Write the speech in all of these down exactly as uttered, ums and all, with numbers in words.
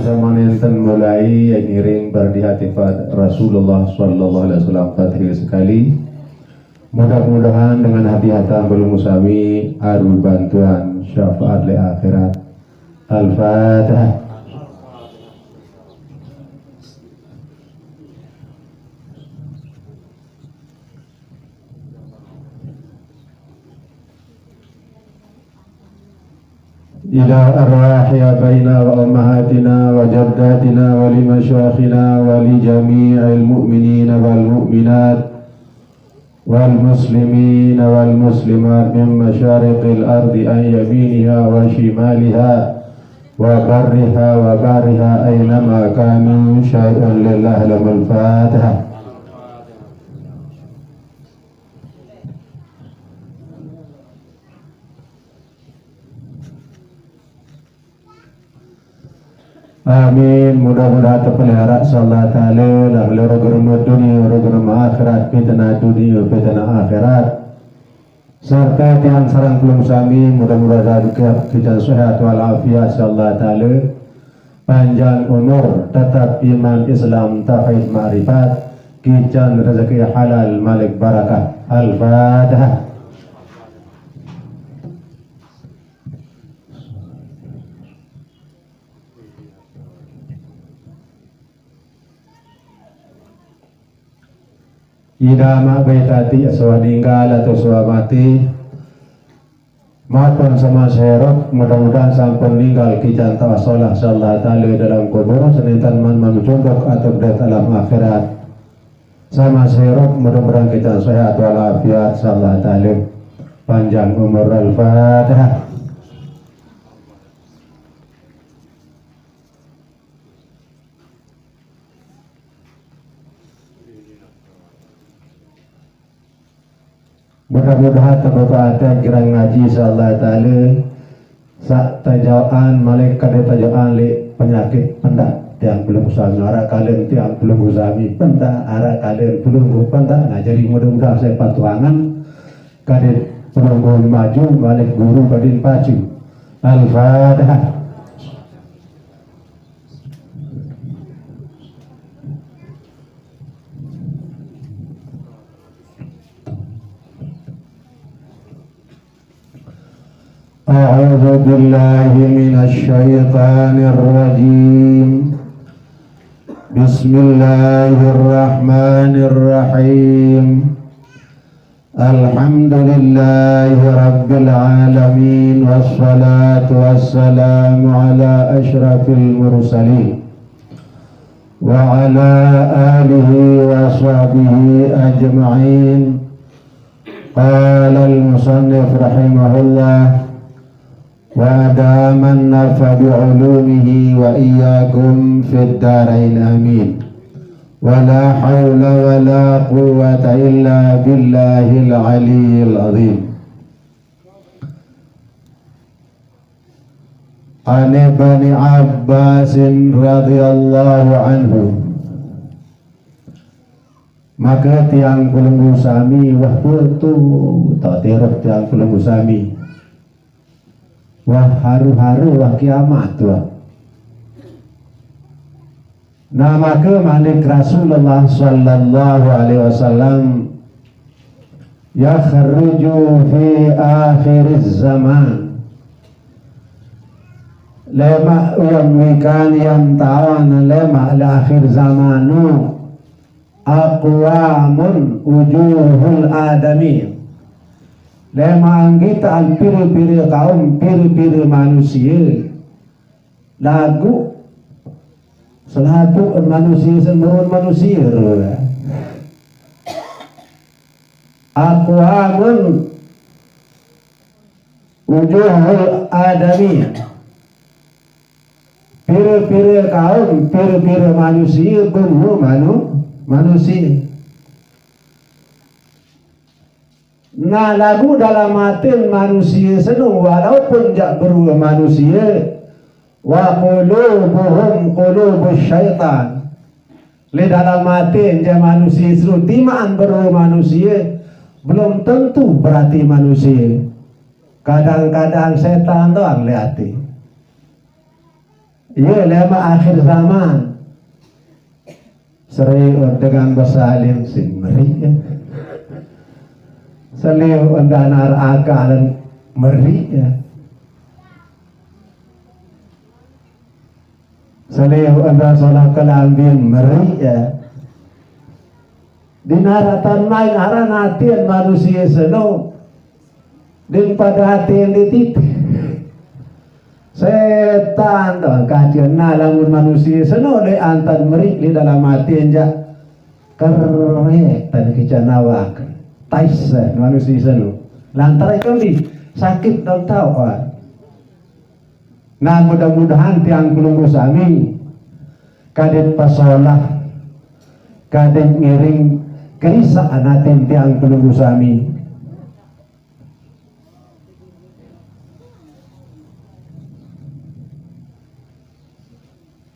Samanten mulai ngiring berdi hati Rasulullah sallallahu alaihi wasallam Fatihah sekali. Mudah-mudahan dengan hati-hati belum sami aru bantuan syafaat le akhirat. Al-Fatihah. إلى أرواح آبائنا وأمهاتنا وجداتنا ولمشايخنا ولجميع المؤمنين والمؤمنات والمسلمين والمسلمات من مشارق الأرض عن يمينها وشمالها وبرها وبحرها أينما كانوا شيئا لله لهم الفاتحة. Amin. Mudah-mudahan terpelihara insyaallah taala dalam roger dunia, roger akhirat, fitnah dunia, fitnah akhirat. Serta tiang sareng kula sami mudah-mudahan kita sehat walafiat insyaallah taala. Panjang umur, tetap iman Islam tauhid makrifat, kican rezeki halal malik barakah. Al-Fatihah. Ida ma baitati aswa ninggal atau aswa mati, maupun sama serok, mudah-mudahan sampun ninggal kican tawasolah insyaallah taala dalam kubur, senintan man manucunduk atau di dalam akhirat. Sama serok, mudah-mudahan kita sehat walafiat insyaallah taala. Panjang umur. Al-Fatihah. Mudah-mudahan tebebatan kirang ngaji insyaallah taala. Sak tajauan malik kada tajauan li penyakit pendak tiang pelunggu sami, arak kalen tiang pelunggu sami pendak, arak kalen pelunggu pendak. Nah, jadi mudah-mudahan saya patuangan kada pelunggu maju malik guru kadin pacu. Al-Fatihah. أعوذ بالله من الشيطان الرجيم. بسم الله الرحمن الرحيم. الحمد لله رب العالمين، والصلاة والسلام على أشرف المرسلين وعلى آله وصحبه أجمعين. قال المصنف رحمه الله: وأدام النفع بعلومه وإياكم في الدارين آمين. ولا حول ولا قوة إلا بالله العلي العظيم. عن ابن عباس رضي الله عنه. Maka tiang pelunggu sami, wah putu, tak teruk tiang pelunggu sami. Wah haru-haru, wah kiamat, wah. Nah, maka manik Rasulullah sallallahu alaihi wasallam, yakhruju fi akhiriz zaman. Lemak uang wikan yang tawan lemak le akhir zamanu. Aqwamun ujuhul adami. Lemak anggita al piri-piri kaum, piri-piri manusia. Lagu selaku manusia, semua manusia. Aqwamun ujuhul adami. Pira-pira kaum, pira-pira manusia, benua manu, manusia. Nah, lagu dalam atin manusia senung, walaupun jak berua manusia, wa qulubuhum qulubus syaitan. Le dalam atin jak manusia senung, timaan berua manusia, belum tentu berarti manusia. Kadang-kadang setan doang lewat ati. Iya, lewat akhir zaman. Serius dengan besalin sin meri, ya. Serius dengan akalan meri, ya. Serius dengan solah kelambin meri, ya. Dinaratan main aran atin manusia seno. Din pada ati yang dititih. Setan tu kacian na lamun manusia seno le antan meri di dalam ati anja kerek tadi kican awak. Tais, eh, manusia seno. Lantaran kan di sakit dong tahu, ah. Nah, mudah-mudahan tiang pelungguh sami kadit pasolah, kadit ngiring kerisaan atin tiang pelungguh sami.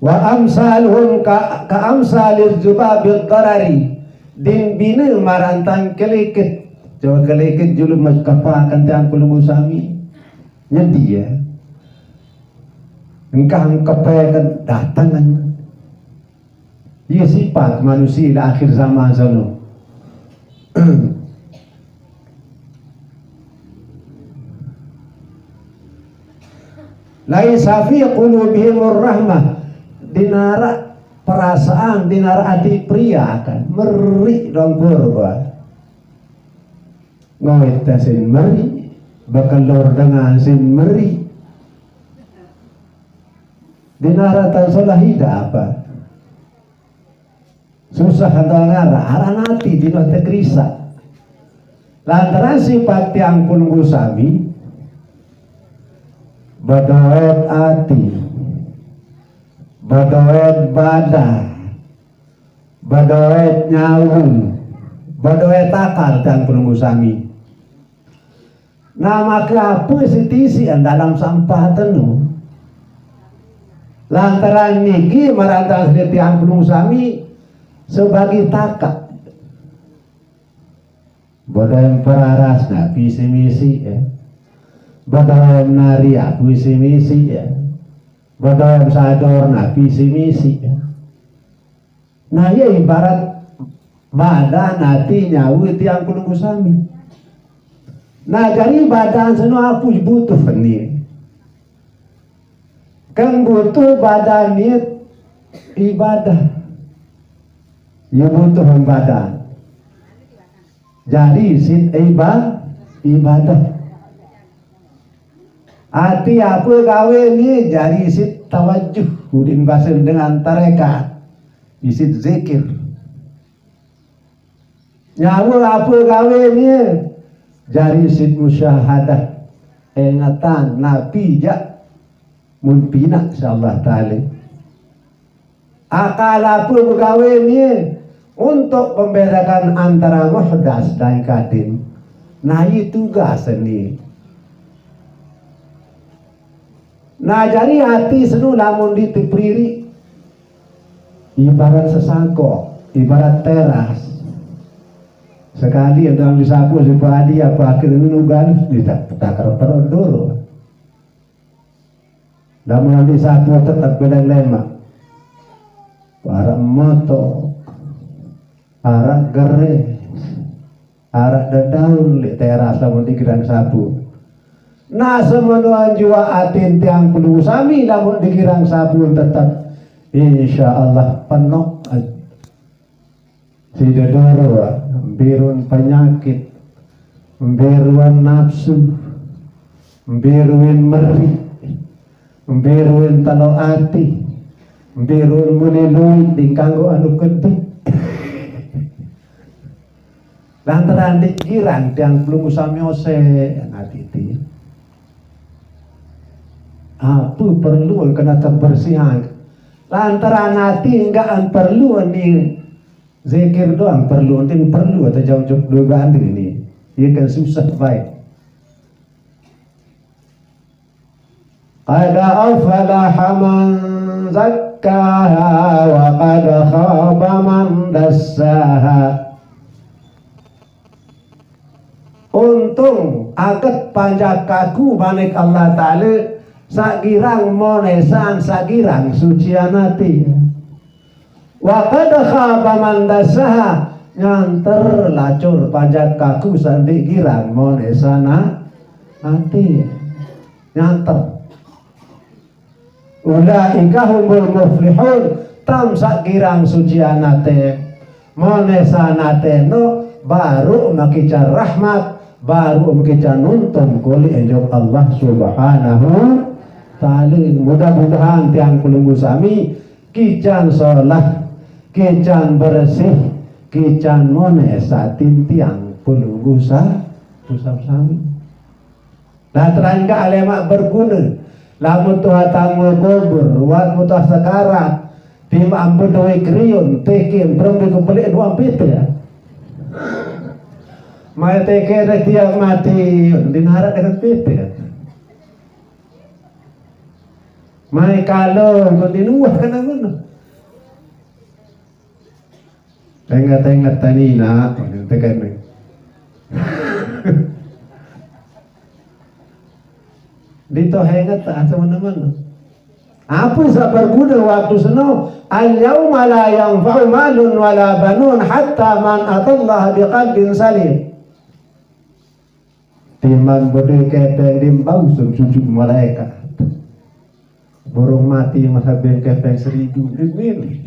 Wa amsaluhum ka, ka amsalil jubabid darari. Din bina marantang keleket. Coba keleket julu mas kapakan tiang pelungguh sami. Nyedi ya. Engkah engkepekan datangan. Iya sifat manusia di akhir zaman sono. Laisa fi qulubihimur rahmah. Dinara perasaan, dinara ati pria kan. Meri dong purba. Ngoit sin meri, bekelor dengan sin meri. Dinaratan solah ida apa? Susah atau ngara, aran ati dino tekerisa. Lantaran sifat tiang pelungguh sami, bedoet ati, bedoet badan, bedoet nyawa, bedoet akal tiang pelungguh sami. Nah, maka apa siti isi dalam sampah tenu? Lantaran niki marantang siti tiang pelungguh sami sebagai takak. Bodo yang peraras na visi misi ya. Bodo yang nari ya visi misi ya. Bodo yang sador na visi misi ya. Nah, iya ibarat badan, ati, nyawa tiang pelungguh sami. Nah, jadi badan seno apu butuh ni. Kan butuh badan ni ibadah. Ya butuh badan. Jadi sit iba-, ibadah. Ati apa gawe ni jadi sit tawajuh, udin bahasa dengan tarekat. Isit zikir. Nyawa apa gawe ni? Jari sit musyahadah. Ingatan napi jak mun pinak insyaallah taala. Akal apa begawe ni? Untuk membedakan antara muhdas dan kadim. Nah, itu tugas ni. Nah, jari ati senu lamun ditepriri ibarat sesangko, ibarat teras. Sekali yang dalam disapu si padi apa akhir ini nugan ditak-, takar perut dulu. Lamun disapu tetap bedang lemak. Para moto, para geres. Arak dedaun lek teras lamun digirang sapu. Nah, semenuan jua atin tiang pelungguh sami lamun digirang sapu tetap insyaallah penuh. Si dedoro, birun penyakit, birun nafsu, birun meri, birun telo ati, birun muni luit dikanggo anu kedip. Lantaran digirang tiang pelungguh sami ose, nah, titi. Apa perlu kena kebersihan? Lantaran ati enggak perlu ni zikir doang perlu, enti perlu atau jauh-jauh dua ganti ni. Ia kan susah baik. Qad aflaha man zakkaha wa qad khaba man dassaha. Untung aget panjak kaku, manik Allah Ta'ala, saq girang monesan, saq girang sucian ate. Wa qad khaba man dassaha, nyanter lacur panjak kaku saq ndeq girang monesan a-, ate. Nyanter. Ulaika humul muflihun, tam saq girang sucian ate, monesan ate no, baruq makican rahmat, baruq makican nuntung kuliq enjuk Allah Subhanahu wa Ta'ala. Mudah-mudahan tiang pelungguh sami kican solah, kican bersih, kican monesan tiang pelungguh sa-, sami. Nah, terangkat lemaq bergune. Lamun tuah tame kubur, wat mutuah sekarat, timaq bedoe kriun, tekin, berembe kepeliq doang pite. Mai tekin tiang mati, di narak dengan pite. Mai kalo, di nuah kena guna. Enget-enget tanina, tekan ni. Dito enget tak semena-mena. Apa saq bergune waktu seno? Al-yauma la yanfa'u malun wala banun hatta man atallaha biqalbin salim. Timaq bedoe kepeng, ndeq bau sujud malaekat. Burung mati masih ben kepeng seribu. Amin.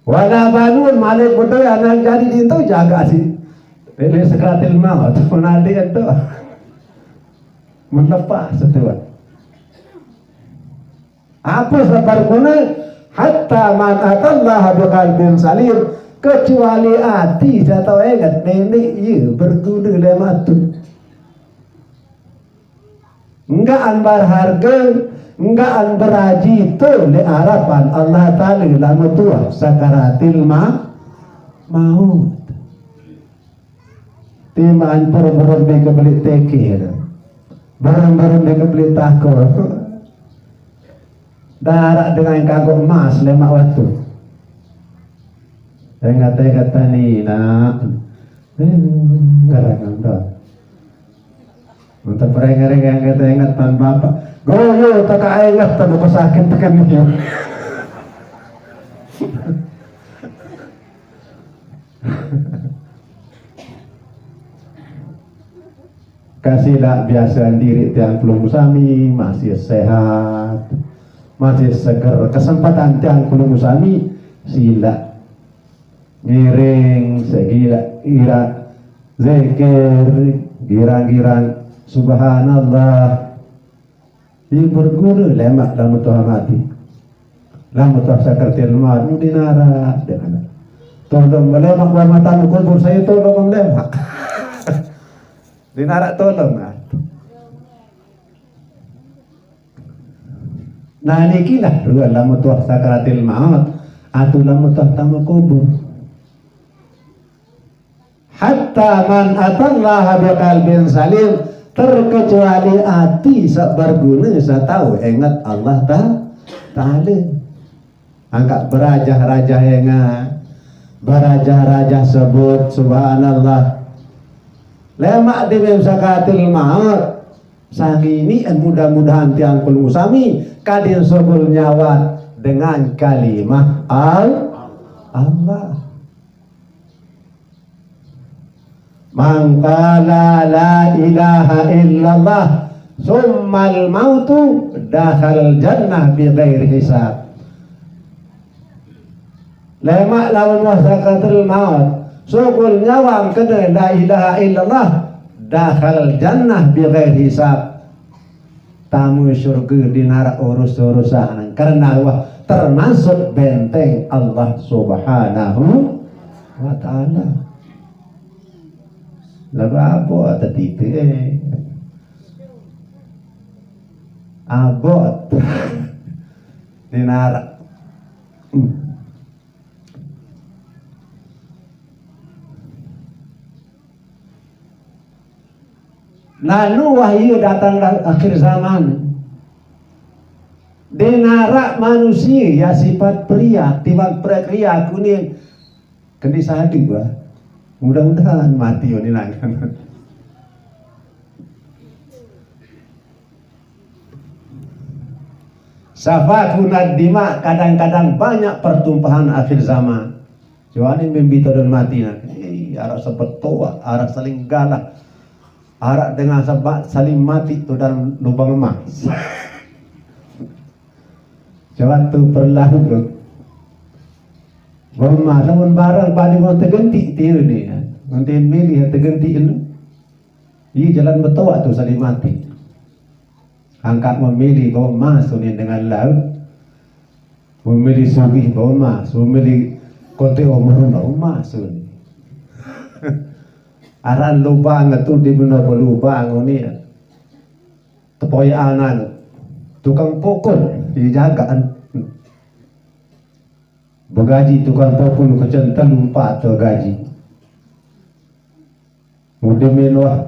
Wala banun, malik bedoe anak jari dinto jagaq sih. Lele sekratil maut, nanti ento. Melepas setuan. Apa saq bergune? Hatta man atallaha biqalbin salim, kecuali ati saq tao enget, neneq ie bergune lemaq tu. Enggaqan berharge, enggaqan beraji to leq arepan Allah Taala lamun tuah sakaratil ma-, maut. Timaq berem-berem bi kebeli teke, berem-berem bi kebeli tako. Daraq dengan kagok emas lemaq watu. Enget-enget tanina. Ngereng ento. Untuk mereng-reng enget-enget tan bapak. Goyo tak enget tan pesakit tekan ni. Kasilaq biasean diriq tiang pelungguh sami masih sehat, masih seger. Kesempatan tiang pelungguh sami silaq ngiring, segilaq iraq zikir, girang-girang subhanallah. Ie bergune lemaq lamun tuah mati. Lamun tuah sakaratil maut, mudi naraq dengan. Tolong lemaq wah matan kubur saya, tolong lemaq. Di naraq tolong, ah. Nah, niki lah rue lamun tuah sakaratil maut, atau lamun tuah tame kubur. Hatta man atallaha biqalbin salim, terkecuali ati saq bergune, saq tao enget Allah Ta-, Taala. Angkaq berajah-rajah enget, berajah-rajah sebut subhanallah. Lemaq dime sakaratil maut, sanginiqan mudah-mudahan tiang pelungguh sami kadin sugul nyawat dengan kalimah Al-, Allah. Man qala la ilaha illallah tsummal mautu dakhalal jannah bighairi hisab. Lemaq lamun wah sakaratil maut, sugul nyawang kene la ilaha illallah, dakhalal jannah bighairi hisab. Tame surge di naraq urus-urusan, karena wah termasuk benteng Allah Subhanahu wa Ta'ala. Lagu abot tadi tu, eh. Abot. Di naraq. Hmm. Lalu wah ie dateng akhir zaman. Ndeq naraq manusie, ya, sipat periak, timaq periak-riak kuning. Kendi sadu, wah. Mudah-mudahan mati oni nangan. Safakuna dima, kadang-kadang banyak pertumpahan akhir zaman. Cuba ni mimpi tu dan mati na. Eh, arak sebetoa, arak saling galah. Arak dengan sebab saling mati tu dalam lubang emas. Cuba tu perlalu tu. Bama lamun barang pada mau tergenti tiu ni. Nanti milih tergenti tu. Iya jalan betoa tu saling mati. Angkat memilih bama sunin dengan lau. Memilih sugih bama, memilih konti umur bama sunin. Aran lubang tu di mana berlubang ni. Tepoyanan tukang pokok dijagaan. Begaji tukang pokok kecen telu empat tu gaji. Mudin menuah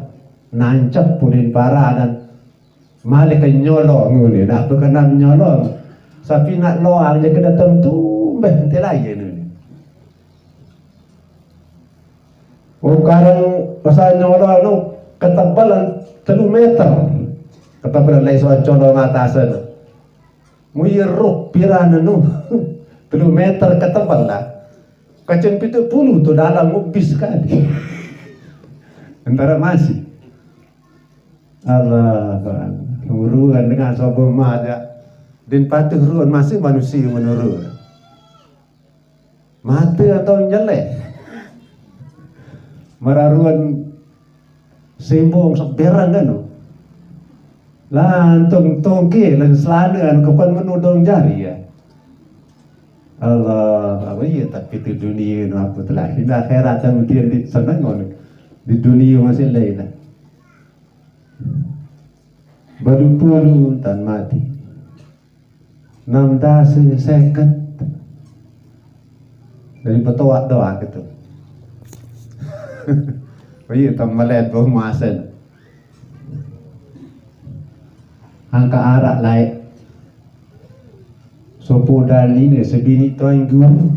nancep pudin para dan malik ke nyolong ni. Nak tu kena nyolong. Tapi nak loang je kena tentu beh nanti lain ni. Ukarang pasal nyolong tu ketebalan telu meter. Ketebalan lain soal colong atas tu. Muya roh piran anu. Telu meter ketebalan. Kacang pitu puluh tu dalam ubis sekali. Antara masih. Allah, ruan dengan sobo maja. Din patuh ruan masih manusia menurut. Mata atau nyeleh. Meraruan simbung seberang kan. Lantung tongke lan selana anu kepan menudong jari ya. Allah, apa iya tapi tu dunia nu apa telah. Ini akhirat yang mungkin di senang on. Di dunia masih lain lah. Baru puluh tan mati. Enam dasa seket. Jadi betuak doa gitu. Oh iya, tak melihat bahu masen. Angka arak laik. Sopo dali ni sebini tuan guru.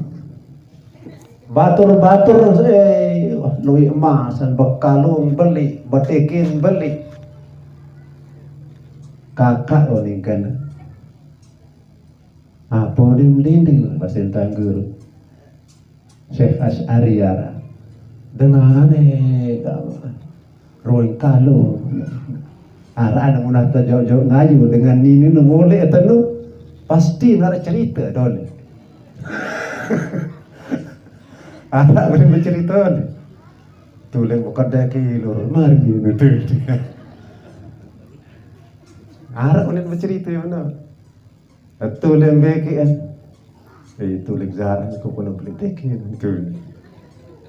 Batur-batur eh lui emas dan bekalung beli, betekin beli. Kakak uning kena. Apa dia melinding bahasa tuan guru. Syekh Asy'ari ara. Dengan aneh kamu. Ruing kalu. Ara anak munah tu jauh-jauh ngayu dengan nini nu molek tenu. Pasti nak cerita dole. Ara boleh bercerita ni. Tulen bukan dah ke lur mari ni tu. Ara boleh bercerita mana? Tulen beke. Eh, tulen jarang aku pun beli teke tu.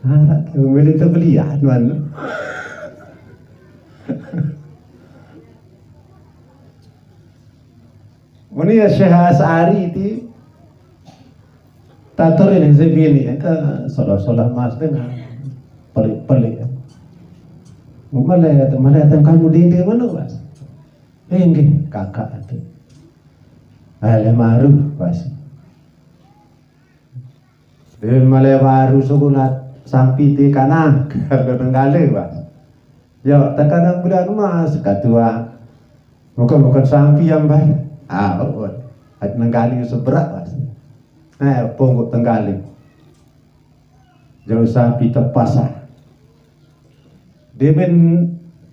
Ara tu beli tu beli anu anu. Muni ya Syekh As'ari ti tatur ini sebini ya ke solah-solah mas dengan pelik-pelik ya. Mana ya tu mana yang kamu dinding mana mas? Eh, enggak kakak tu. Ale maru mas. Dia malah baru segunat sampai di kanan kalau nenggale bah. Ya, takkan bulan emas katua. Bukan bukan sampai yang baik. Ah, oh, oh. At nenggali seberat bah. Eh, punggut tenggali. Jauh sampai terpasah. Dia ben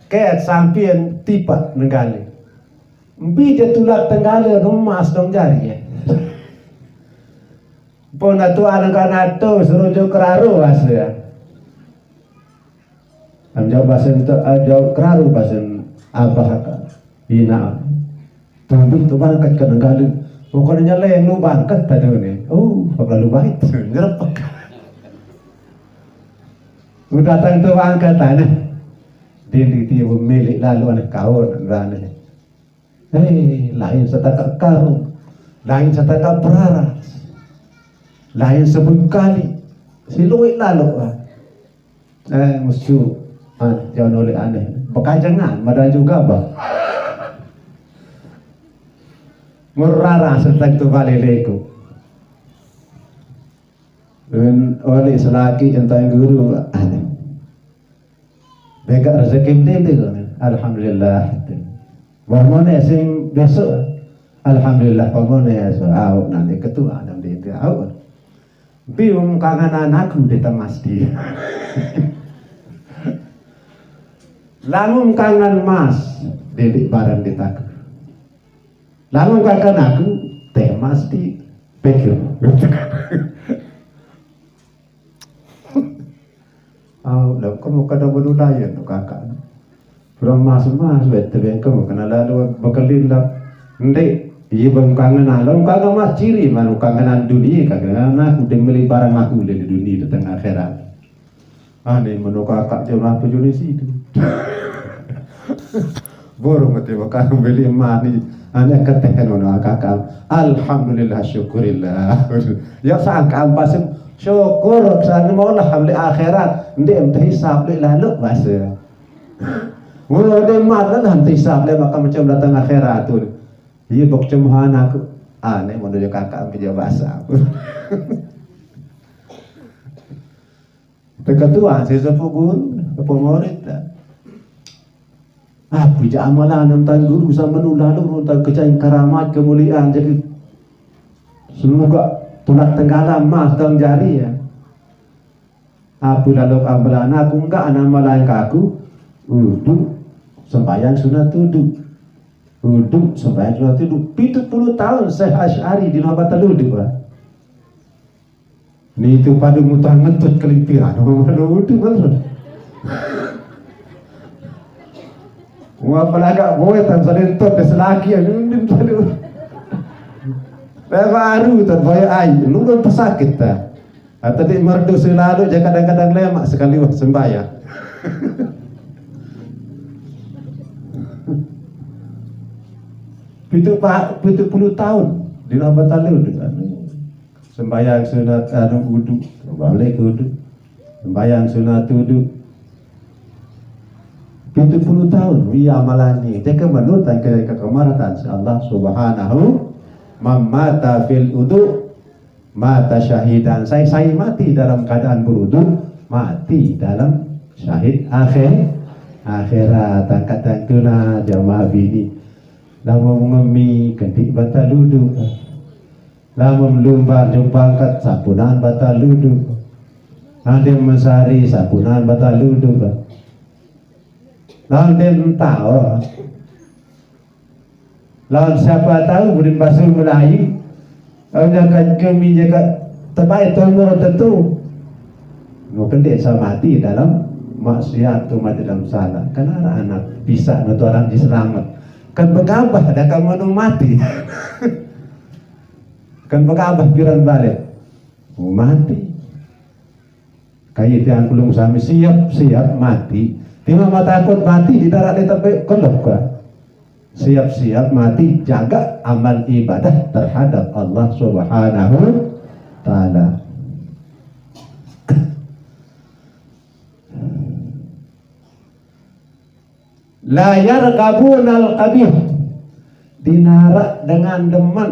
kayak sampai yang tipat nenggali. Mbi dia tulak tenggali emas dong jari ya. Pun atu anak anak tu suruh jauh keraru asa ya. Am jauh bahasa itu, ah, jauh keraru bahasa apa haka. Ina. Tapi tu bangkat ke negara. Bukan nyala yang lu bangkat tadi ni. Oh, apa lu baik? Nyerepek. Lu datang tu bangkat tanah. Dia di dia milik lalu anak kawan dan Eh, lain setakat karung, lain setakat beraras, lain sebut kali, si luit lalu lah. Eh, musuh, ah, jangan oleh aneh. Bekajangan, madan juga bah. Meraras tentang tu balik lego. Dan oleh selaki tentang guru, aneh. Bega rezeki mending tu. Alhamdulillah. Wah mana sing besok. Alhamdulillah, pamane ya, so, au, nane ketua, nang di, di, au. Bi mengkangan anakku di temas di. Lamun kangen mas, dedik barang ditaku. Lamun kangen aku, teh mas di pikir. Au, lah kamu kada belulayan tu kakak. Kurang mas-mas, weh, tebeng kamu kena lalu bekelin lah. Ndek, iya bang kangen, ah, lah kangen mas ciri, manu kangenan dunia, kangenan aku, dia beli barang aku di dunia di tengah akhirat. Ah, ni menu kakak je lah apa jenis itu. Burung kata bakal beli mani. Anak keteh menu kakak. Alhamdulillah, syukurillah. Ya sangka ampas syukur sana mau lah beli akhirat. Ndek entah hisab beli lalu bahasa. Mula dia malah nanti hisab dia makan macam datang akhirat tu. Iya bok cemhan aku. Ah, ni menu kakak kerja bahasa. Ketua si sepuh guru, sepuh murid. Apa je amalan tentang guru sama nu lalu tentang kecai karamat kemuliaan jadi semoga tunak tenggala emas dalam jari ya. Apa lalu amalan aku enggak anak amalan ke aku? Uduk, sembahyang sunat uduk. Uduk, sembahyang sunat uduk. Pitu puluh tahun saya Asy'ari di Nabatul Uduk, Pak. Ni itu pada mutah ngentut kelimpiran. Orang mana udah mana? Wah, apalagi boy tan salentut dia selagi yang undin tadi. Baru tan boy ai, lu kan pesakit ta. Atau di merdu selalu je kadang-kadang lemak sekali wah sembahyang. Pitu pa, pitu puluh tahun di Nabatul Uduk. Sembahyang sunat anu uduk, balik uduk. Sembahyang sunat uduk. Pitu puluh tahun, iya amalan ni. Dia ke menurut dan ke, ke kemaratan si Allah Subhanahu, "Man mata fil uduk, mata syahidan." Saya, saya mati dalam keadaan beruduk, mati dalam syahid akhir, akhirat. Angkat tangkuna jamaah bini. Lamun ngemi, kentik batal uduk. Lamun lumbar jumpa angkat, sapunan batal uduk. Nanti mesari, sapunan batal uduk. Nanti entah, oh. Lawan siapa tahu, budin basur mulai. Lawan jaga kami, jaga tebai tumur tentu. Mungkin dia sama mati dalam maksiat tu, mati dalam salah. Karena anak bisa nutu orang diselamat. Kan begabah dah kamu nu mati. Kan begabah piran balik. Mau mati. Kayak tiang kulung sami siap-siap mati. Tima mata takut mati di darat di tempat kelok ka. Siap-siap mati jaga amal ibadah terhadap Allah Subhanahu Ta'ala. La yarghabunal qabih. Dinarak dengan demen.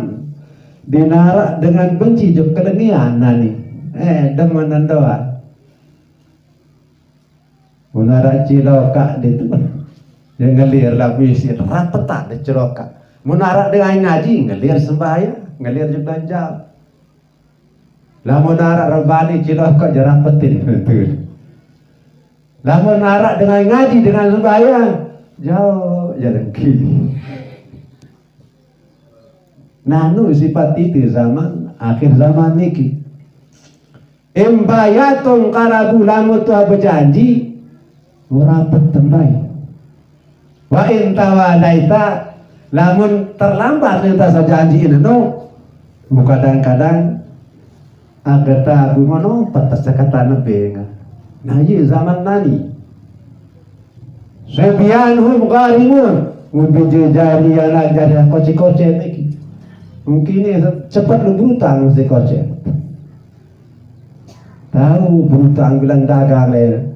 Dinarak dengan benci jok kelengian nani. Eh, demenan doa. Munara ciloka di tu. Dia ngelir lah bisi rapetan di ciloka. Munara dengan ngaji ngelir sembahyang, ngelir juga jam. Lamun arak rebani cilok kok jarang petin betul. Lamun arak dengan ngaji dengan sembahyang jauh jarang kini. Nanu sifat itu zaman akhir zaman niki. Imbayatun karabu lamun tuah berjanji murapet tembai. Wa in tawalaita, lamun terlambat ninta sajanji ini no, kadang-kadang agata gumono patas kata nebenga. Nah, iya zaman nani. Subyanuhum gharimun, ubi jejari anak jari koce-koce niki. Mungkin ini cepat lu berutang si koce. Tahu berutang bilang dagang le.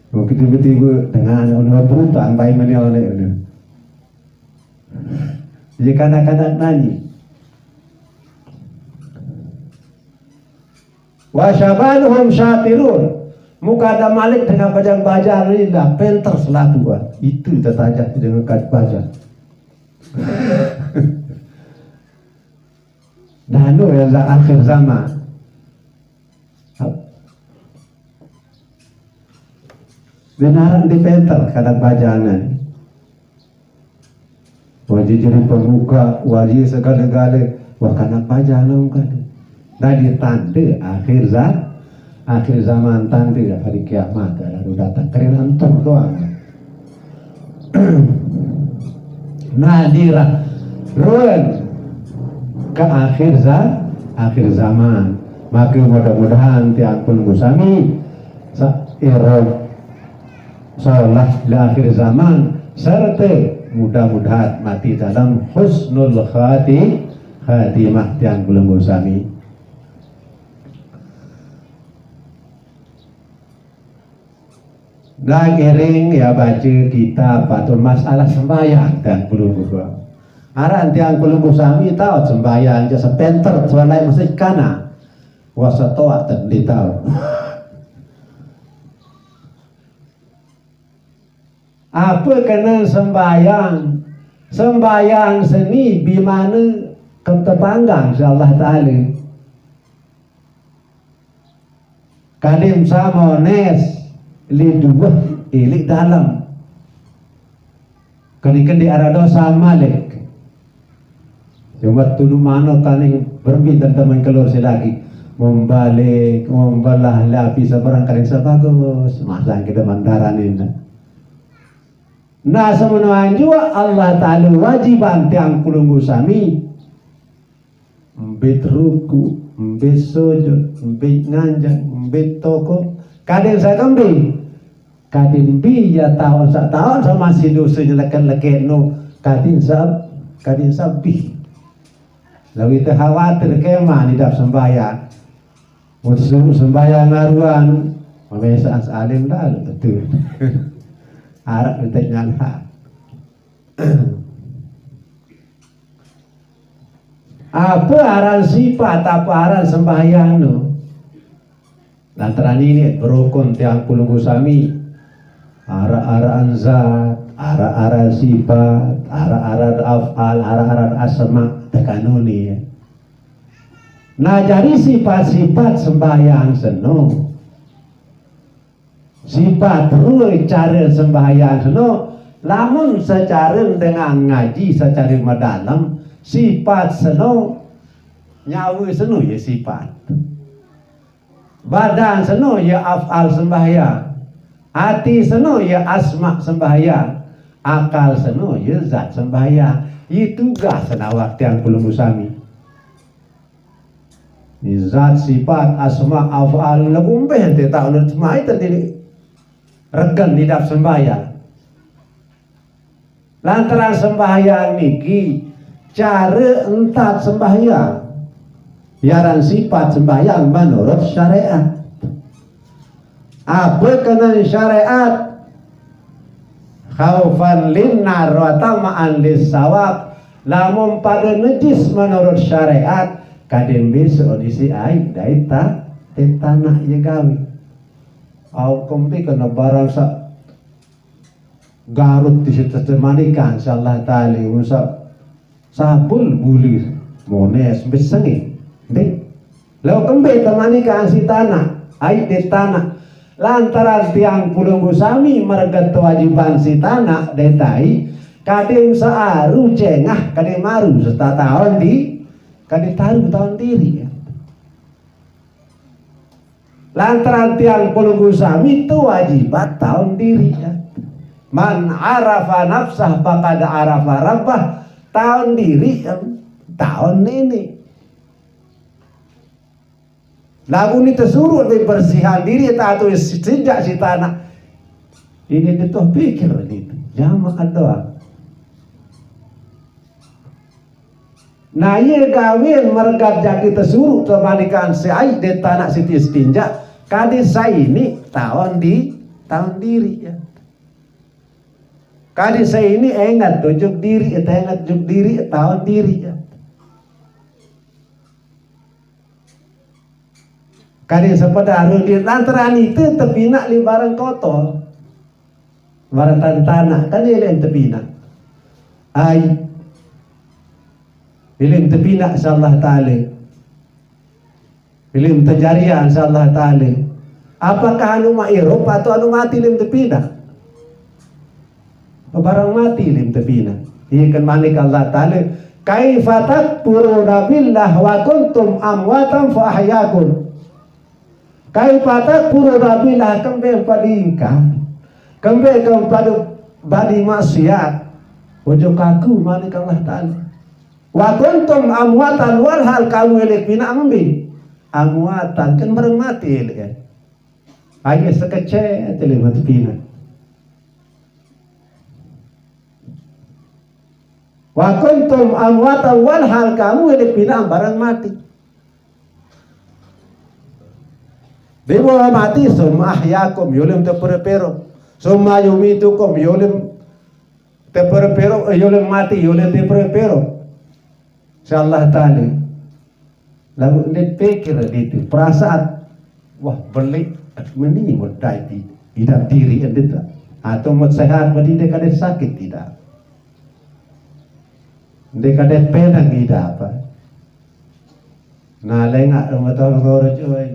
Mungkin tiba-tiba dengan anu berutang baik mana oleh anu. Jadi kanak-kanak nani. Wa syabanuhum syatirun. Muka ada malik dengan bajang-bajang ni dah penter selaku. Itu tetajah dengan kat bajang. Danu ya za-, akhir zaman. Benaran di penter kada bajangan. Wajib jadi pemuka, wajib segala-gala. Wah, kada bajangan kada. Dari tanda akhir za-, akhir zaman, tanda hari kiamat lalu datang. Keren antum doang. Nah, dirah ruen ke akhir za-, akhir zaman. Maka mudah-mudahan tiang pun sami sa-, irob solah di akhir zaman, serta mudah-mudahan mati dalam husnul khati-, khatimah tiang pun sami. Dan iring ya baca kitab atau masalah sembahyang dan belum berubah. Aran tiang belum sami tahu sembahyang je sepenter sualai masih kana. Wasa toa tadi tahu. Apa kena sembahyang? Sembahyang seni bimana kentepanggang si Allah Ta'ala. Kadim sa mones li duweh ilik dalam. Keni kendi arado samalik. Cuma tunu mano kani berbi teman kelur si lagi. Membalik, membelah lapi seberang kali sebagus. Masa kita mandaran ini. Nah, semenuan juga Allah Ta'ala wajiban tiang kulunggu sami. Mbit ruku, mbit sujud, mbit nganjang, mbit toko. Kadin sa kembi. Kadin bi ya taun sa taun sa masih dosa nyeleket-leket no. Kadin sa, kadin sa bi. Lalu kita khawatir kemah ni dap sembahyang. Mutu sembahyang ngaruan. Mamesaan salim dah betul. Arak betek nyalha. Apa aran sifat, apa aran sembahyang tu? Lantaran ini berukun tiang kulunggu sami. Ara-araan zat, ara-ara sifat, ara-ara af'al, ara-ara asma tekanuni. Nah, jadi sifat-sifat sembahyang seno. Sifat rua cara sembahyang seno, lamun secara dengan ngaji secara mendalam, sifat seno, nyawa seno ya sifat. Badan seno ya af'al sembahyang. Hati seno ya asma sembahyang. Akal seno ya zat sembahyang. Itu tugas senawak tiang kulunggu sami. Ni zat sifat asma af'al lagu mbeh ente tak ulun semai tadi regen di dap sembahyang. Lantaran sembahyang niki cara entat sembahyang. Yaran sifat sembahyang menurut syariat. Apa kena syariat? Khaufan linnar wa tama'an lissawab. Lamun pada najis menurut syariat, kadin bisa odisi ai dai ta, dai tanah ya gawi. Au kempi kena barang sa garut di situ temanikan si Allah Ta'ala, usa sabul bulir, mones, besengi. Dek. Lalu kembe temani ka si tanah, ai de tanah. Lantaran tiang pulung sami merget kewajiban si tanah, de tai, kadin searu cengah, kadin maru serta tahun di, kadin taru tahun diri. Lantaran tiang pulung sami tu wajibat tahun diri. Man arafa nafsah faqad arafa rabbah. Tahun diri, tahun ini. Lagu ni tersuruh di bersihan diri atau sejak si tanah. Ini dia tuh pikir ini. Jamaah doang. Nah, iya gawin mergat jaki tersuruh temanikan si ai di tanah siti setinja. Kadi saini tahun di, tahun diri ya. Kadi saini engat tujuk diri, engat juk diri, tahun diri ya. Kadi sepeda rundi lantaran itu tepinak li barang kotor. Barang tanah, kan dia yang tepinak. Ai, Ilim tepindah, insya Allah Ta'ala. Ilim tejarian, insya Allah Ta'ala. Apakah anu ma irup atau anu mati ilim tepindah? Barang mati ilim tepindah. Iya kan manik Allah Ta'ala. Kaifa takfuruna billah wa kuntum amwatan fa ahyakum. Kaifa takfuruna billah, kembe padingka. Kembe kempada badi maksiat. Ojo kaku manik Allah Ta'ala. Wa kuntum amwatan, walhal kamu elek pina ambi. Amwatan, kan barang mati elek ya. Ayo sekece elek mati pina. Wa kuntum amwatan, walhal kamu elek pina barang mati. Dewa mati, summa ahyakum, yolem tepere-pero. Summa yumitukum, yolem tepere-pero, eh, yolem mati, yolem tepere-pero. Insya Allah Ta'ala. Lalu dia pikir itu, perasaan, wah, beli, meni modai di, tidak diri, tidak. Atau mau sehat, meni dia kada sakit, tidak. Dia kada penang, tidak apa. Nah, lengak rumah tangga orang cuy.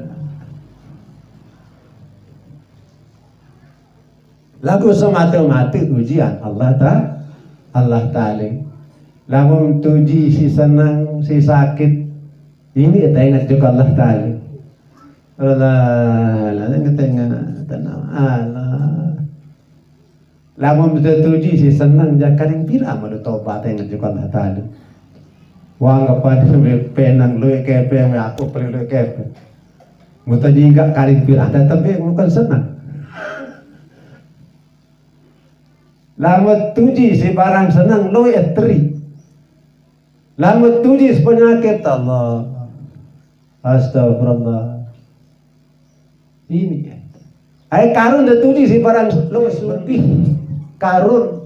Lagu semata-mata ujian Allah Ta-, Allah Ta'ala. Lamun tuji si senang, si sakit, ini kita ingat juga Allah Ta'ala. Allah, Allah, kita ingat, tenang, Allah. Lamun tuji si senang, ja karing pira malu tobat ingat juga Allah Ta'ala. Wang kepada penang luwih kepe, aku paling luwih kepe. Muta jingga karing pira, tetep bukan senang. Lamun tuji si barang senang, luwih teri. Lamun tuji si penyakit, Allah. Astagfirullah. Ini. Ai karun da tuji si barang luwih lebih. Karun.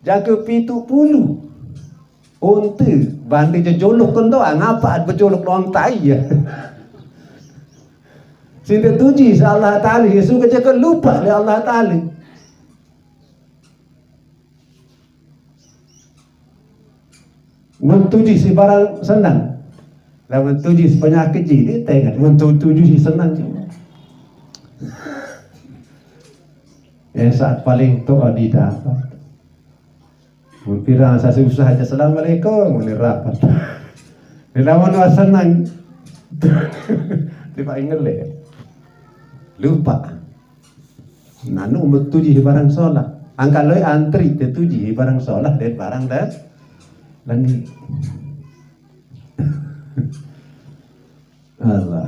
Jaga pitu puluh. Unta, bandi jejolok kendo, ngapa bejolok doang tai ya. Sinta tuji si Allah Ta'ala, Yesus kerja ke lupa oleh Allah Ta'ala. Mun tuji si barang senang. Lamun tuji si penyakit ji, ini tengat. Mun tu-, tuji si senang ji. Ya, saat paling tua di dapat. Mun pira sa susah aja, "Assalamualaikum," ini rapat. Di lawan wa senang. Tiba ingat le. Lupa. Nanu umur tuji barang solah. Angka loi antri te tuji barang solah dan barang dan lagi. Allah.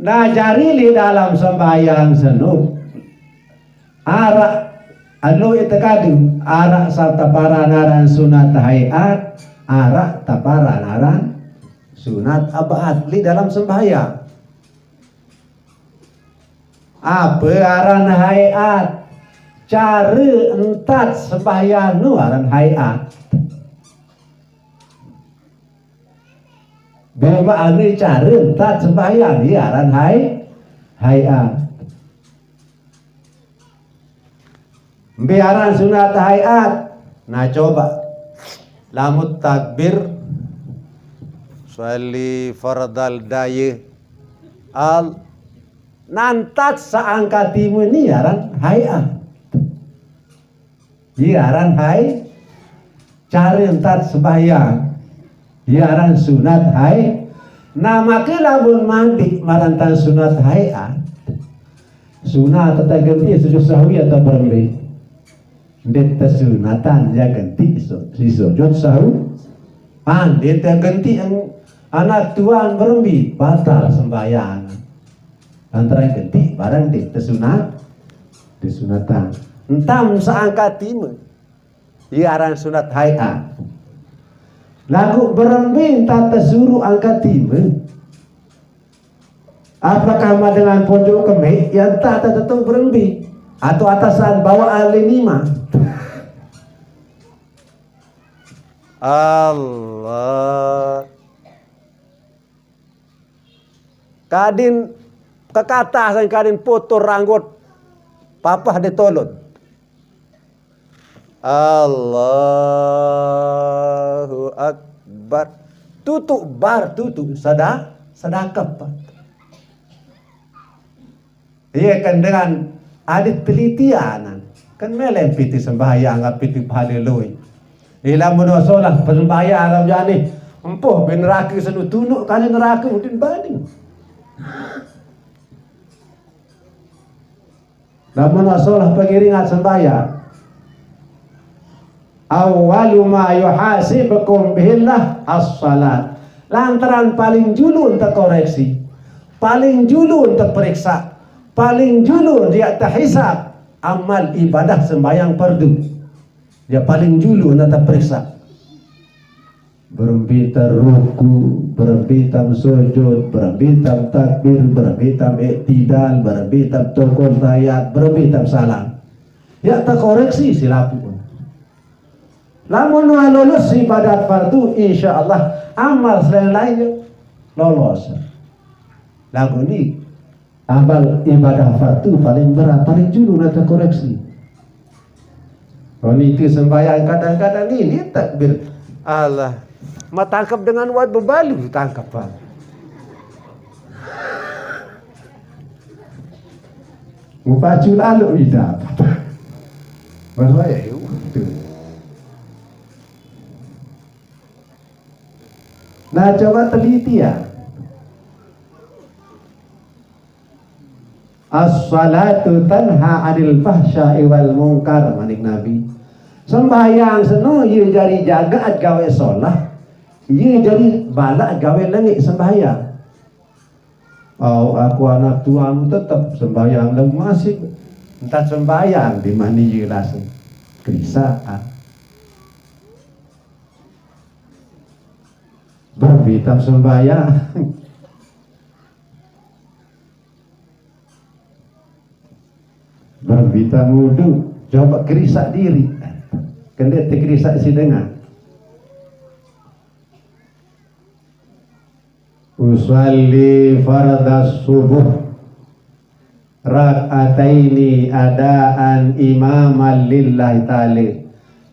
Nah, jari di dalam sembahyang senu, arak anu itikadu, arak sa tapara naran sunat haiat, arak tapara naran sunat ab'ad di dalam sembahyang. Apa aran haiat? Cara entat sembahyang nu aran haiat. Bima anu cara entat sembahyang, iya aran hai-, haiat. Mbe aran sunat haiat. Nah, coba. Lamun takbir, sholli fardal daya. Al-, nantat saangkat timun ni aran haiat. Iya aran hai-, cara entat sembahyang. Iya aran sunat hai-, nah, maka lamun mandi marantan sunat haiat. Sunat tetap ganti sujud sahwi atau berembe? Ndet tesunatan ya ganti su-, si sujud sahwi. Ande te ganti ang anak tuan berembi, batal sembahyang. Antara ganti barang ndet tesunat, tesunatan. Entam saangkat timun. Iya aran sunat haiat. Lagu berembi entat tesuruh angkat timun. Apakah ma dengan pojok kemik yang tak tertentu berembi atau atasan bawaan lima? Allah. Kadin kekatasan kadin putur ranggut. Papah ditolon. Allahu Akbar. Tutuk bar, tutuk sada-, sadakah, Pak. Iya kan dengan adit telitian. Kan melem piti sembahyang, piti pahaleloi. Ila menosolah persembahyang alam jani. Empoh bin neraka senu tunuk kali neraka mungkin banding. Lamun masalah pengiringan sembahyang, awwalu ma yuhasibukum bihillah as-salat. Lantaran paling julu ente koreksi, paling julu ente periksa, paling julu dia terhisab amal ibadah sembahyang fardu. Dia paling julu ente periksa. Berembitan ruku, berembitan sujud, berembitan takbir, berembitan iktidal, berembitan tokol tayat, berembitan salam. Ya, terkoreksi silapu. Lamun wah lulus ibadat fardu, insya Allah amal selain lainnya lolos. Lagu ni amal ibadah fardu paling berat, paling julu nak terkoreksi. Kalau itu sembahyang kadang-kadang ini takbir. Allah. Ma tangkap dengan wat bebalu tangkap, Pak. Mupacu lalu ida. Bahaya itu. Nah, coba teliti ya. As-salatu tanha anil fahsya'i wal munkar, maning Nabi. Sembahyang seno ye jari jagaat gawe solah, ye jari balak gawe lengik sembahyang. Oh, aku anak tuan tetap sembahyang lem masih. Entah sembahyang di mana ye rasa. Kerisa, ah. Berbitam sembahyang. Berbita mudu, coba kerisak diri. Kende tekerisak si dengar. Usalli fardas subuh rak'ataini adaan imaman lillahi ta'ala.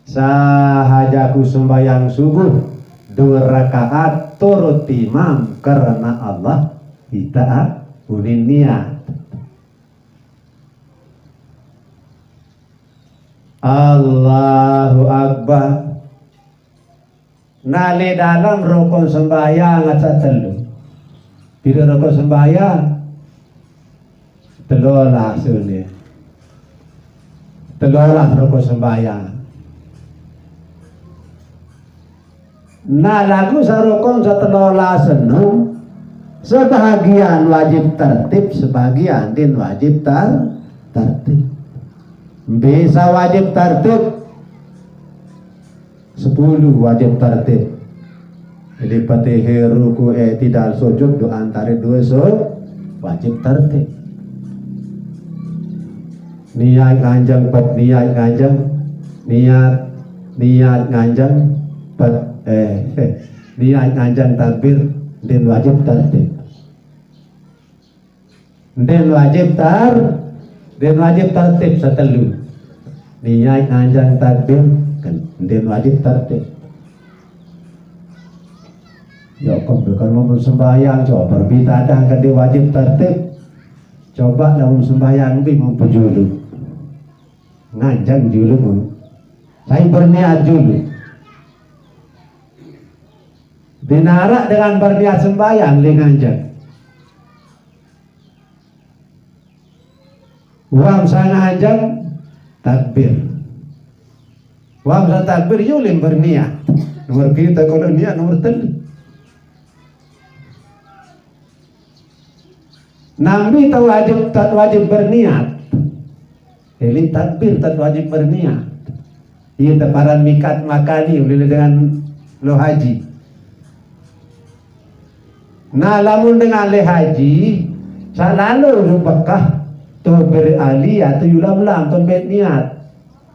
Sahajaku sembahyang subuh dua rakaat turut imam karena Allah kita unin niat. Allahu Akbar. Nale dalam rukun sembahyang aca telu. Pira rukun sembahyang? Telolas ini. Telolas rukun sembahyang. Nah, lagu sarukun satelolasen no, sebahagian wajib tertib, sebahagian din wajib tar-, tertib. Bisa wajib tertib, sepuluh wajib tertib. Jadi, Fatihah, ruku, eh, tidak sujud, doa antara dua su-, wajib tertib. Niat nganjeng, pet niat nganjeng, niat, niat nganjeng, pet, eh, niat nganjeng takbir, din wajib tertib. Din wajib tar-, din wajib tertib setelu. Niat nganjeng takbir, kan, din wajib tertib. Ya, kok bukan mau sembahyang, coba berbidadah kan dia wajib tertib. Coba dalam sembahyang bi mau pejulu. Nganjeng julu mau. Saya berniat julu. Dinarak dengan berniat sembahyang, dia nganjeng. Wam sanganjeng takbir. Wam sa takbir, yulin berniat. Nomor kita kalau niat, nomor telu. Nambi tau wajib, tak wajib berniat. Jadi takbir tak wajib berniat. Iya teparan mikat makani ulih dengan lo haji. Nah, lamun dengan le haji, salalu lu Mekah tu berali atau yulam lam tu bet niat.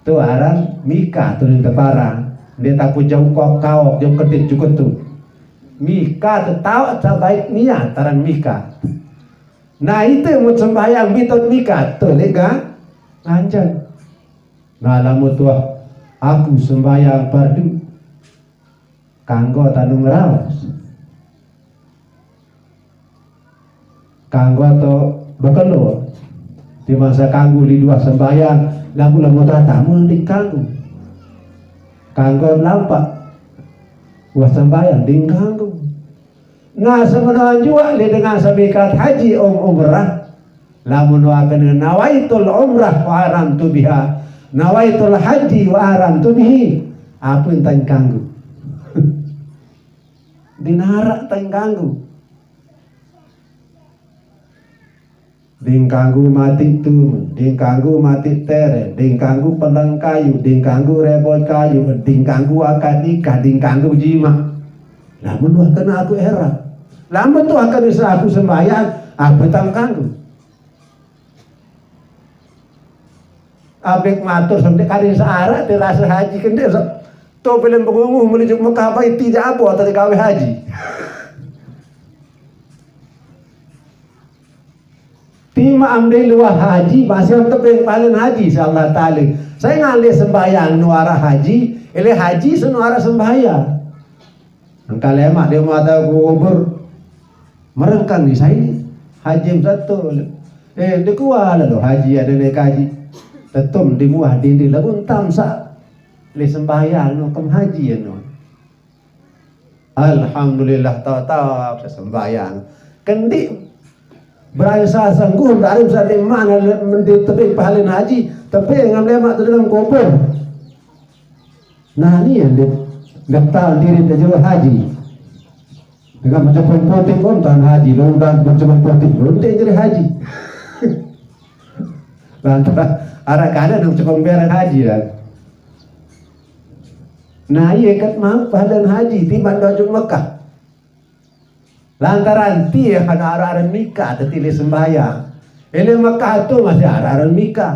Tu aran mikah tu ning teparan. Dia tapu jauh kok kaok jauh kedit juga tu. Mikah tu tau tak baik niat aran mikah. Nah, itu mun sembahyang mitut mikah tu lega. Nganjeng. Nah, lamun tuah aku sembahyang fardu, kanggo tanu ngeraos. Kanggo to bekelo. Di masa kanggo di dua sembahyang, lamun, lamun tatamu di kanggo. Kanggo lampak. Wah sembahyang di kanggo. Nah, semenoan jua le dengan samikat haji om umrah. Lamun wa kena nawaitul umrah wa aramtu biha. Nawaitul haji wa aramtu bihi. Apa yang tangkanggu? Dinara tangkanggu. Dingkanggu mati tu, dingkanggu mati tere, dingkanggu peleng kayu, dingkanggu rebot kayu, dingkanggu akad nikah, dingkanggu jima. Lamun wah kena aku era. Lamun tuh akan bisa aku sembahyang, aku tangkanggu. Abek matur sampai kali searah terasa haji kendek. Tuh film pengungu menuju Mekah baik tidak apa atau gawe haji. Tima amde luah haji, masih tebeng palen haji, insyaallah taala. Saya ngalih sembahyang nuara haji, ele haji senuara sembahyang. Engkau lemak dia mata kubur. Merengkang di saya. Haji satu. Eh, di kuala lo haji ada naik haji. Tetum di muah dindi lagu entam sa. Le sembahyang no kem haji no. Alhamdulillah, tahu-tahu saya sembahyang. Kendi berasa sanggup dari saya di mana le-, mendi tepi pahalin haji, tepi ngam lemak tu dalam kubur. Nah, ni yang dia daftar diri dia jero haji. Dengan macam putih pun tuan haji, lo udah macam putih pun dia jadi haji. Lantaran arak kada nak macam pemberan haji lah. Nah, iya kat mau pahalan haji timbang dojuk Mekah. Lantaran ti ada arah-arah nikah, teti le sembahyang. Ele Mekah tu masih arah-arah nikah.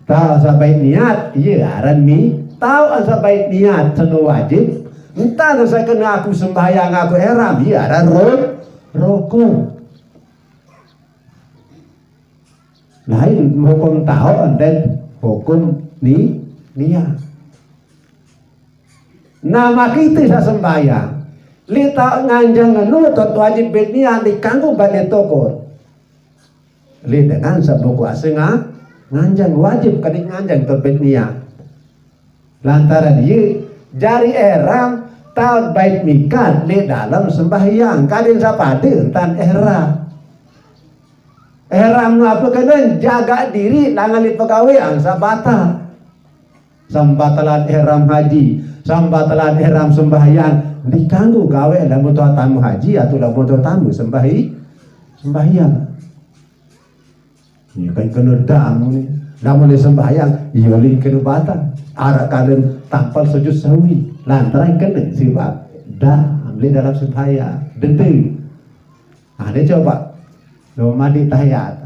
Tahu sampai niat, iya aran mi. Tahu sampai niat seno wajib. Entah saya kena aku sembahyang, aku eram, iya aran ro-, rokok. Lain hukum tahu dan hukum ni niat. Nama kita sa sembahyang. Li tahu nganjang ngenu tot wajib bet niat di kanggo bade tokor. Li dengan sebab kuasa nga-, nganjang wajib kadi nganjang terbit niat. Lantaran iya jari ihram taut bait mikat li dalam sembahyang kadin sapade entan ihram. Ihram nu apa kena jaga diri langan li pegawean sabata. Sambatalan ihram haji, sambatalan ihram sembahyang, dikanggo gawe lamun tamu haji atau lamun tamu sembahi-, sembahyang. Ya kan kena damu ni. Lamun dia sembahyang, iya ulin kena batal. Arak kalian tampal sujud sahwi. Lantaran kena sifat dah ambil dalam sembahyang. Dentu. Ha, dia coba. Lo mandi tahiyat.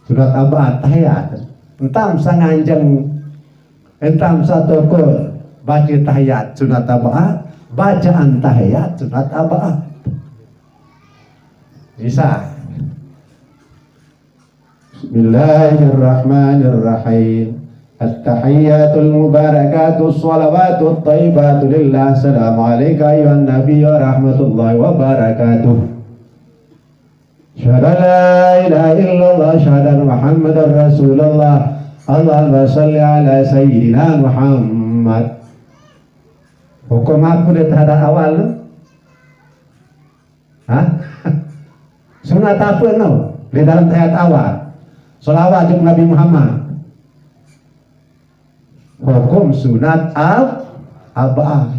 Sunat abad tahiyat. Entam sanganjeng, entam satu kul. Baca tahiyat sunat abad. Bacaan tahiyat sunat abad. Bisa. Bismillahirrahmanirrahim. At-tahiyyatul mubarakatus shalawatut thayyibatu lillah. Assalamu alayka ayyuhan nabi wa rahmatullahi wa barakatuh. Asyhadu an la ilaha illallah, asyhadu anna Muhammadar Rasulullah. Allahumma shalli ala sayyidina Muhammad. Hukum apa dia terhadap awal tu? Ha? Sunat apa no? Di dalam tahiyat awal. Salawat jeng Nabi Muhammad. Hukum sunat ab-, abad.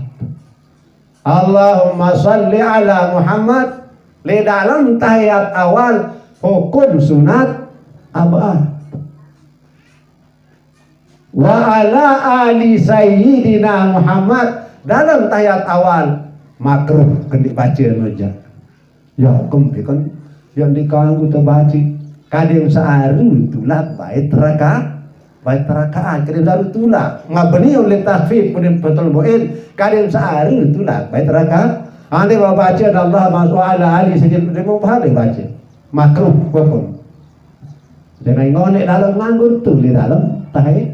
Allahumma shalli ala Muhammad. Di dalam tahiyat awal hukum sunat abad. Wa ala ali sayyidina Muhammad dalam tahiyat awal makruh kendi baca meja. Ya hukum kan yang dikanggu terbaca. Kadang sehari tulak bait raka, bait rakaat kadang sehari tulak. Ngabeni oleh tahfid kemudian betul muin kadang sehari tulak bait raka. Ande baca Allah masuk ala ali sayyidina mau baca makruh hukum. Dengan ngonek dalam nganggur tu di dalam tahi-,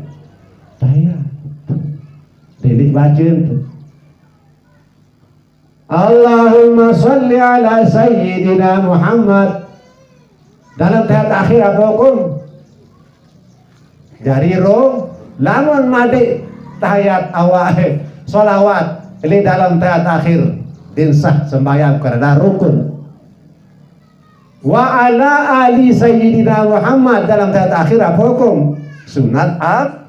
tahiyat. Delik baca tu. Allahumma salli ala sayyidina Muhammad. Dalam tahiyat akhir apa hukum? Jari roh, lamun madik tahiyat awal, salawat, li dalam tahiyat akhir, din sah sembahyang kerana rukun. Wa ala ali sayyidina Muhammad dalam tahiyat akhir apa hukum? Sunat ab-,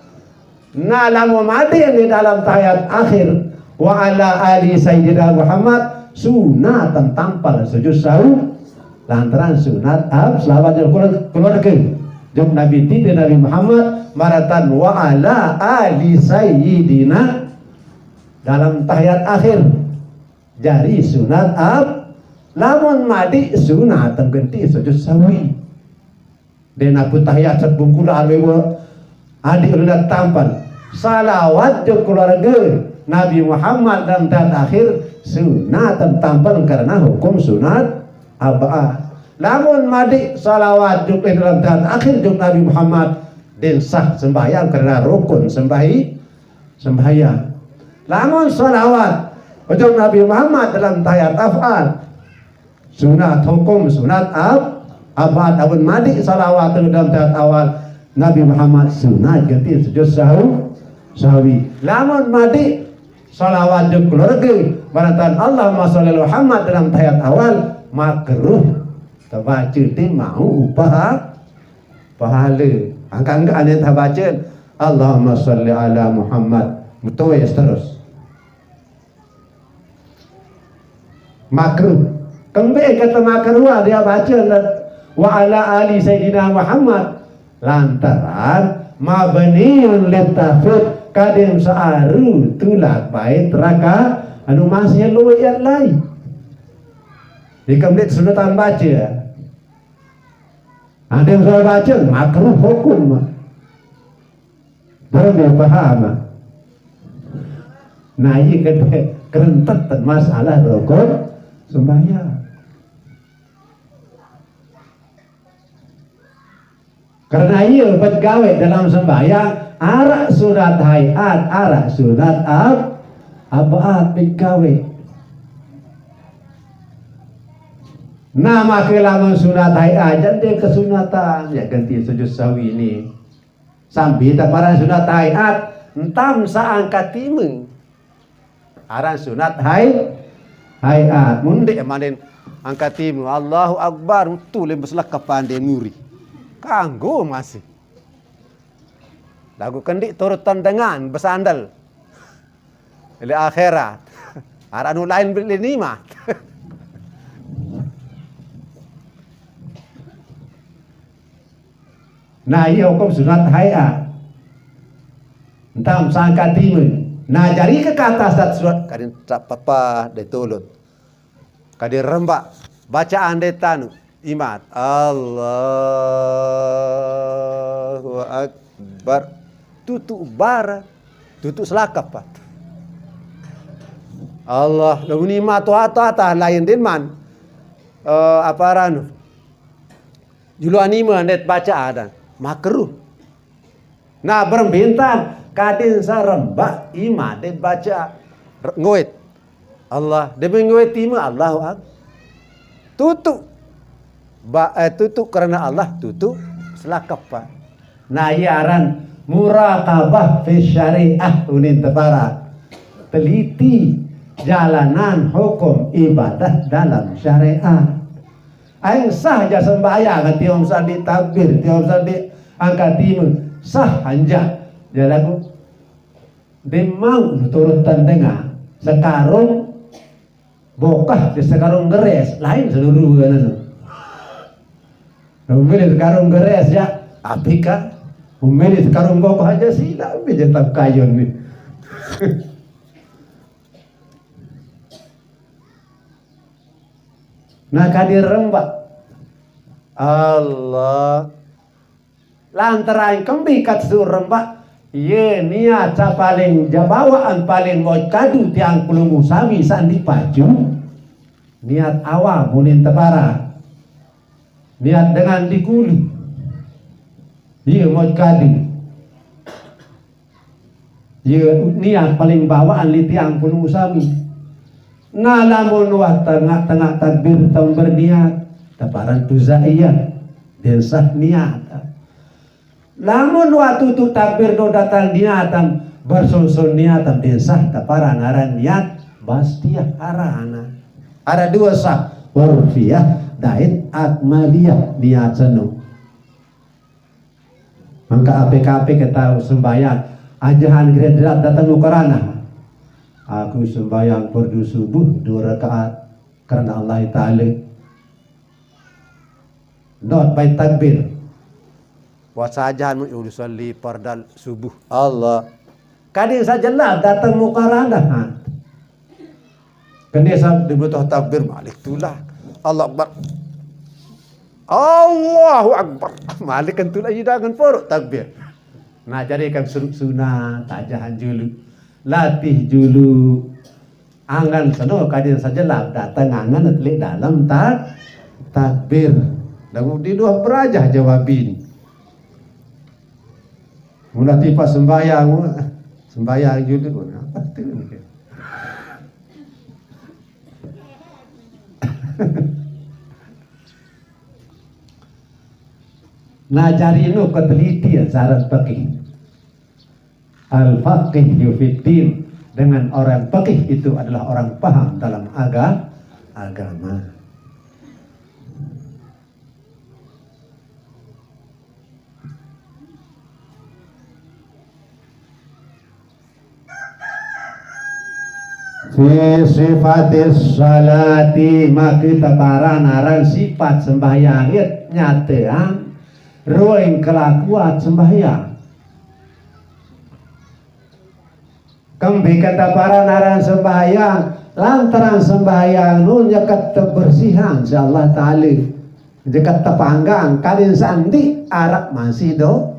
na lamun madik li dalam tahiyat akhir, wa ala ali sayyidina Muhammad, sunat tampal sujud sahwi. Lantaran sunat ab-, selawat jok keluar-, keluarga. Jok Nabi, titah Nabi Muhammad, maratan wa ala ali sayyidina dalam tahiyat akhir. Jari sunat ab-, lamun madik sunat genti sujud sahwi. Dan aku tahiyat sebungkul arwah adik ulun tampal. Salawat jok keluarga Nabi Muhammad dalam tahiyat akhir sunat tampal kerana hukum sunat ab'ad. Lamun madik salawat jok dalam tahiyat akhir jok Nabi Muhammad, din sah sembahyang kerana rukun sembahi-, sembahyang. Lamun salawat jok Nabi Muhammad dalam tahiyat af'al, sunat hukum, sunat ab-, ab'ad, amun madik salawat dalam tahiyat awal Nabi Muhammad, sunat genti sujud sahwi, sahwi. Lamun madik salawat jok keluarga, maratan Allahumma salli ala Muhammad dalam tahiyat awal, makruh. Tabaca ti mau upah pahala. Angka-angka ane tabaca, Allahumma salli ala Muhammad. Betul ya, seterus. Makruh. Kembe kata makruh dia baca wa ala ali sayyidina Muhammad. Lantaran mabniun lit takhfif, kadin sa'aru tulak bait raka anu masih luwih lai. Di kembe sunatan baca. Ada yang salah baca, makruh hukum. Belum dia paham. Nah, iya kata kerentetan masalah rukun sembahyang. Karena iya pegawe dalam sembahyang, arak sunat hayat, arak sunat ab-, ab'ad pegawe. Nah, maka lamun sunat hayat, jadi kesunatan, ya ganti sujud sahwi ni. Sambil taparan sunat hayat, entam saangkat timun. Aran sunat hay-, hayat. Mun ndeq manden angkat timun, Allahu Akbar, tu lem beselak kepande muri. Kanggo masih. Lagu kendik turutan dengan besandal. Ile akhirat. Araq nu lain beli lima. Nah, iya hukum sunat hayat. Entam sangka timun. Nah, jari ke kata sat surat kadin tak papa de tulun. Kadin rembak bacaan de tanu imat. Allahu Akbar. Tutuk bar. Tutuk selakap pat. Allah, lamun imat tu ata-ata lain din man. Eh, apa ranu? Juluan iman det baca ada. Makruh. Nah, berembe entan kadin sarembak iman det baca. Re-, ngoet. Allah, demi ngoet iman Allahu Ak-, tutuk. Ba-, eh, tutuk karena Allah, tutuk selakap, Pak. Nah, iya aran muraqabah fi syariah unin tepara. Teliti jalanan hukum ibadah dalam syariat. Aing sah ja sembahyang, tiom sandi takbir, tiom sandi angkat timun. Sah anja. Dia lagu. Dia mau turut tandinga. Sekarung bokah di sekarung geres, lain seluruh kan. Umil sekarung geres ya, apika. Umil sekarung bokah aja sila, umil tetap kayun ni. Nah, kadir rembak. Allah. Lantaran kembi kat su rembak, ye niat sa paling jabawaan paling moj kadu tiang pelungguh sami sandi pacu. Niat awam munin tepara. Niat dengan dikulu. Iye mau'kade. Iye niat paling bawaan li tiang pulung usami. Nah, lamun wah tengah-tengah takbir tong berniat, taparan tuzaiyah, densah niat. Lamun wah tutu takbir do datal niatan, bersunsun niatan, densah taparan aran niat, bastiyah arana. Ada dua sah, urfiyah, dait akmaliyah niat seno. Mangka ape-ape keta sembahyang, ajahan gereja datang mukarana. Aku sembahyang fardu subuh dua rakaat karena Allah Ta'ala. Dot pai takbir. Buat saja anu usalli fardal subuh. Allah. Kadin saja lah datang mukarana. Ha. Kene sab dibutuh takbir, malik tulah. Allah Akbar. Allahu Akbar. Malik kan tulah idangan porok takbir. Nah, jadi kan suruk sunat, tajahan julu. Latih julu. Angan seno kadin saja lah datang angan telik dalam tak takbir. Lalu di dua berajah jawabin. Mula tipa sembahyang, sembahyang julu. Apa tu? Nah, jari nu keteliti ajaran fikih. Al-faqih yufiddin, dengan orang faqih itu adalah orang paham dalam aga-, agama. Fi sifatis salati, maka taparan aran sifat sembahyang, nyateang ruing kelakuan sembahyang. Kembe kata para naran sembahyang, lantaran sembahyang nu nyeket kebersihan si Allah Ta'ala. Nyeket tepanggang, kadin sandi arak masih do,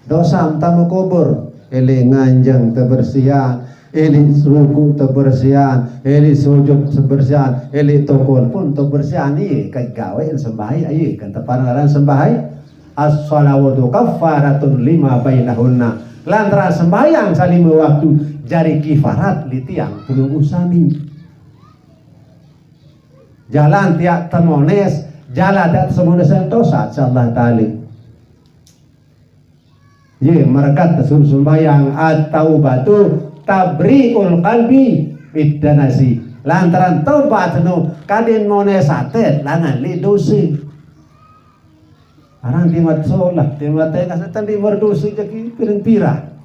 dosa entama kubur. Ili nganjeng kebersihan, ili ruku kebersihan, ili sujud kebersihan, ili tukul pun kebersihan. Iya, kegawe sembahyang, iya, kata para naran sembahyang. As-salawatu kaffaratun lima bainahunna. Lantaran sembahyang salima waktu jari kifarat li tiang pulung usami. Jalan tiak temones, jalan tiak temones yang tosat si Allah Ta'ala. Ye, merekat tesun sembahyang at-taubatu tabri'ul qalbi bid danasi. Lantaran tobat nu kadin mones atet langan li dosa. Arang timat solah, timat tengah setan di berdosa jaki pirang-pirang.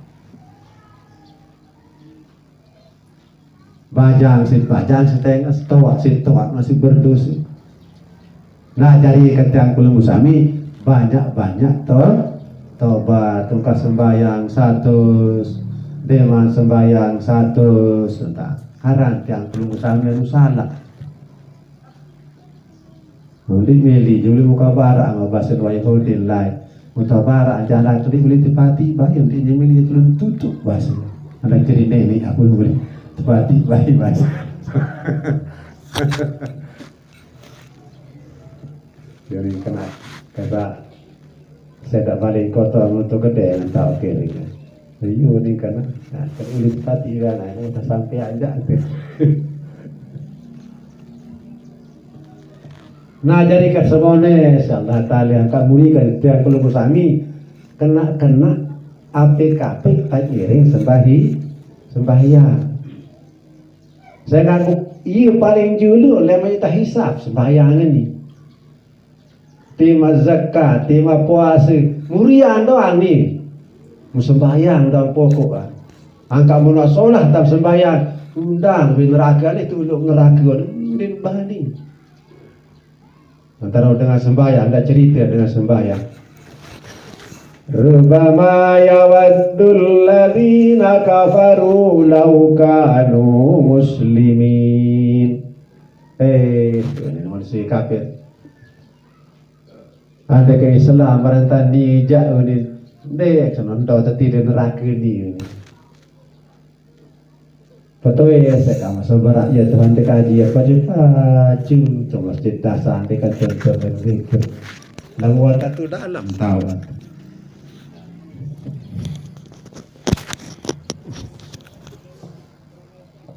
Bajang sit bajang setengah, setoak sit toak masih berdosa. Nah, jadi ketiang pulung usami banyak-banyak to tobat, tungkah sembahyang satus, deman sembahyang satus, entah. Arang tiang pulung usami anu salah. Nanti meli juli muka bara ama basen wai hodin lai. Muka bara aja lah tadi beli tepati bayi nanti meli tulun tutup basen. Ada jadi nenek aku beli tepati bayi basen. Jadi kena kata saya tak balik kota untuk gede yang tak kiri. Iyo ni kana. Nah, tak ulih pati kan, nah, ini tak sampai aja tu. Nah, jadi kat semone, Allah Ta'ala angkat murikan tiang pulung usami kena-kena apik-apik tak iring sembahi sembahyang. Saya ngaku iya paling julu lemah tak hisap sembahyang ni. Tima zakat, tima puasa, murian doang ni. Mu sembahyang doang pokok ah. Angka muna solah tam sembahyang, undang bin neraka ni tuluk neraka ni bani. Antara dengan sembahyang, ada cerita dengan sembahyang. Rubama yawaddul ladzina kafaru law kanu muslimin. Eh, ini manusia kafir. Andai ke Islam, barang tani jak ni. Dek, senang tau teti di neraka ni. Betul ya, saya kamu sabar ya Tuhan dikaji ya, pacu-pacu tu masjid dasar di kantor begitu. Lalu kata tu dalam tahu.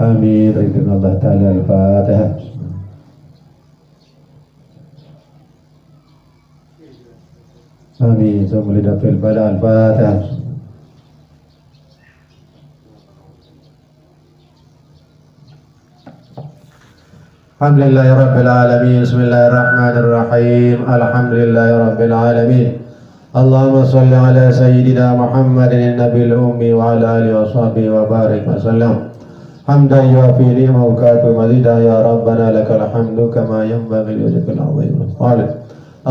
آمين. رضوان الله تعالى. الفاتحة. آمين. ثم لنفي البلاء. الفاتحة. الحمد لله رب العالمين. بسم الله الرحمن الرحيم. الحمد لله رب العالمين. اللهم صل على سيدنا محمد النبي الأمي وعلى آله وصحبه وبارك وسلم. حمدا يوافي نعمه ويكافئ مزيده. يا ربنا لك الحمد كما ينبغي لوجهك العظيم. قال: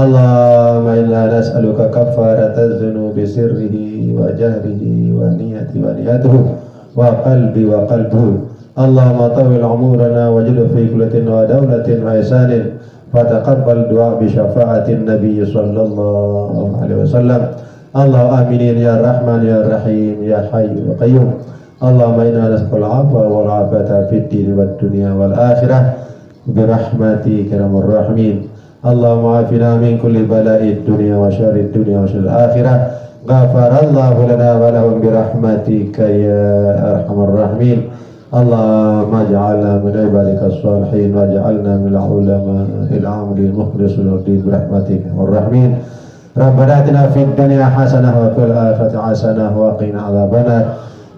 اللهم إنا نسألك كفارة الذنوب سره وجهره ونية ونيته وقلبي وقلبه. اللهم طول عمورنا وزد في كل ودولة وإحسان، فتقبل دعاء بشفاعة النبي صلى الله عليه وسلم. اللهم آمين يا رحمن يا رحيم يا حي يا قيوم. اللهم إنا نسألك العفو والعافية في الدين والدنيا والآخرة برحمتك يا أرحم الراحمين. اللهم عافنا من كل بلاء الدنيا وشر الدنيا وشر الآخرة. غفر الله لنا ولهم برحمتك يا أرحم الراحمين. اللهم اجعلنا من عبادك الصالحين واجعلنا من العلماء العاملين المخلصين للدين برحمتك يا أرحم الراحمين. ربنا آتنا في الدنيا حسنة وفي الآخرة حسنة وقنا عذاب النار.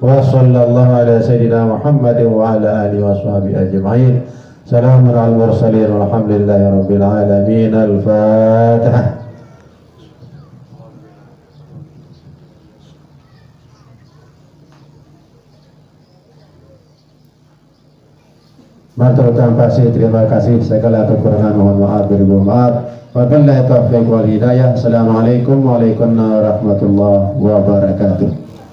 وصلى الله على سيدنا محمد وعلى آله وصحبه أجمعين. سلام على المرسلين والحمد لله رب العالمين. الفاتحة. Matur tampi sih, terima kasih. Segala kekurangan mohon maaf, beribu maaf. Wabillahi taufiq wal hidayah. Assalamualaikum warahmatullahi wabarakatuh.